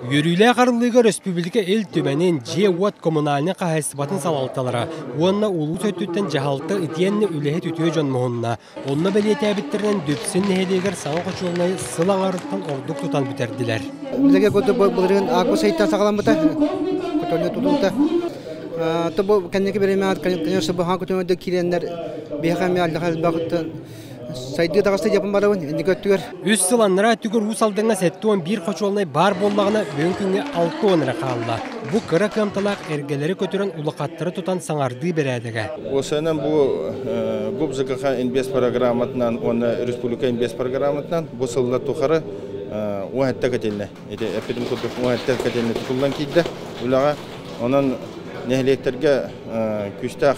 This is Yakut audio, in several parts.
Үөрүүлээх арыллыыга өрөспүүбүлүкэ Ил Түмэнин, дьиэ-уот коммунальнай хаһаайыстыбатын салалталара уонна улуус өттүттэн дьаһалта итиэннэ үлэһит үтүө дьон муһунна. Онно бэлиэтээбиттэринэн Дүпсүн нэһилиэгэр саҥа хочуолунайы сыл аҥарыттан ордук тутан бүтэрдилэр. Билиги былырыын август ыйтан саҕаламмыта, көтөллө тутулта. То бу кэнники бириэмэ, конечно, бу хаан көтөҥөдө киирэннэр биһиэхэ эмиэ аллаха элбэҕиттэн сайдыы таҕыста диэппин барабын инники өттүгэр. Үс сыл анараа өттүгэр Уус Алдаҥҥа 71 хочуолунай баар буоллаҕына, бүгүн күҥҥэ 60 эрэ хаалла. Бу кыра кыамталаах эргэлэри көтүрэн улахаттары тутан саҥардыы бэрээдэгэ. Уосайынан бу ГУП ЖКХ инбест программатынан уонна республика инбест программатынан бу сыллар тухары уһатта кэтилинэ. Ити эппитим курдук уһатта кэтилинэ тутуллан киирдэ үлэҕэ. Онон нэһилиэктэргэ күүстээх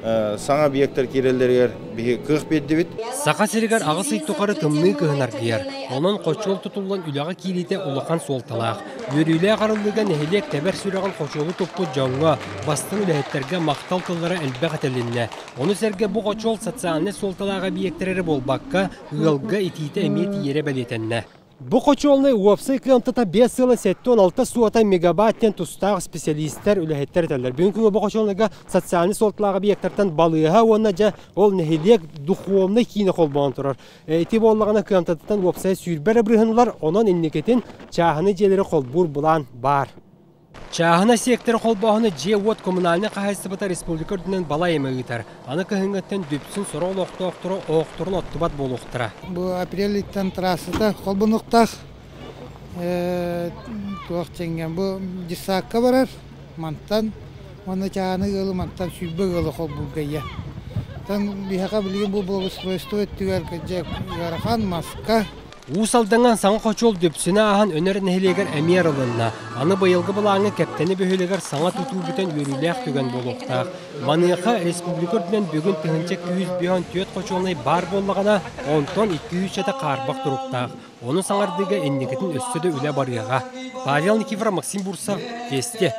саҥа объектар киирэллэригэр биһи кыах биэрдибит. Саха сиригэр аҕыс ый тухары тымныы кыһын аргыйар. Онон хочуол тутуллан үлэҕэ киириитэ улахан суолталаах. Үөрүүлээх арыллыыга нэһилиэк тэбэр сүрэҕин хочуолу туппут дьоҥҥо, бастыҥ үлэһиттэргэ махтал тыллара элбэх этилиннэ. Ону сэргэ бу хочуол социальнай суолталаах эбийиэктэр эрэ буолбакка, ыалга итиитэ эмиэ тиийэрэ бэлиэтэннэ. Бу хочуолунай уопсай кыамтата 5 сыла 76 суота мегабайт диэн тустаах специалистэр, үлэһиттэр этэллэр. Бүгүн күҥҥэ бу хочуолунайга социальнай суолталаах объектартан балыыһа уонна дьэ ол нэһилиэк духовнай киинэ холбоон турар. Ити буоллаҕына кыамтатыттан уопсайа 20 эрэ бырыһын ылар, онон инникитин чааһынай дьиэлэри холбуур былаан баар. Чааһынай сиэктэр холбооһуна дьиэ-уот коммунальнай хаһаайыстыбата республика үрдүнэн балай эмэ ыытар. Аны кыһыҥҥыттан Дүпсүн сорох олохтоохторо оһохторун оттубат буолуохтара. Бу апрелиттэн трассата холбонуохтаах. Туох дьиҥҥэ бу детсадка барар мантан уонна чааһынай ыалы мантан 20 ыалы холбуурга ийэ. Оттон биһиэхэ билигин бу благоустройство өттүгэр дьэ ыарахан маска. Уус Алдаҥҥа саҥа хочуол Дүпсүнү ааһан Өнөр нэһилиэгэр эмиэ арылынна. Аны быйылгы былааҥҥа Кэптэни бөһүөлэгэр саҥа тутуу бүтэн үөрүүлээх түгэн буолуохтаах. Маныаха республика үрдүнэн бүгүн 1154 хочуолунай баар буоллаҕына, онтон 200 хаарбах туруктаах. Ону саҥардыыга инникитин өссө да үлэ барыаҕа. Павел Никифоров, Максим Бурцев, Вести.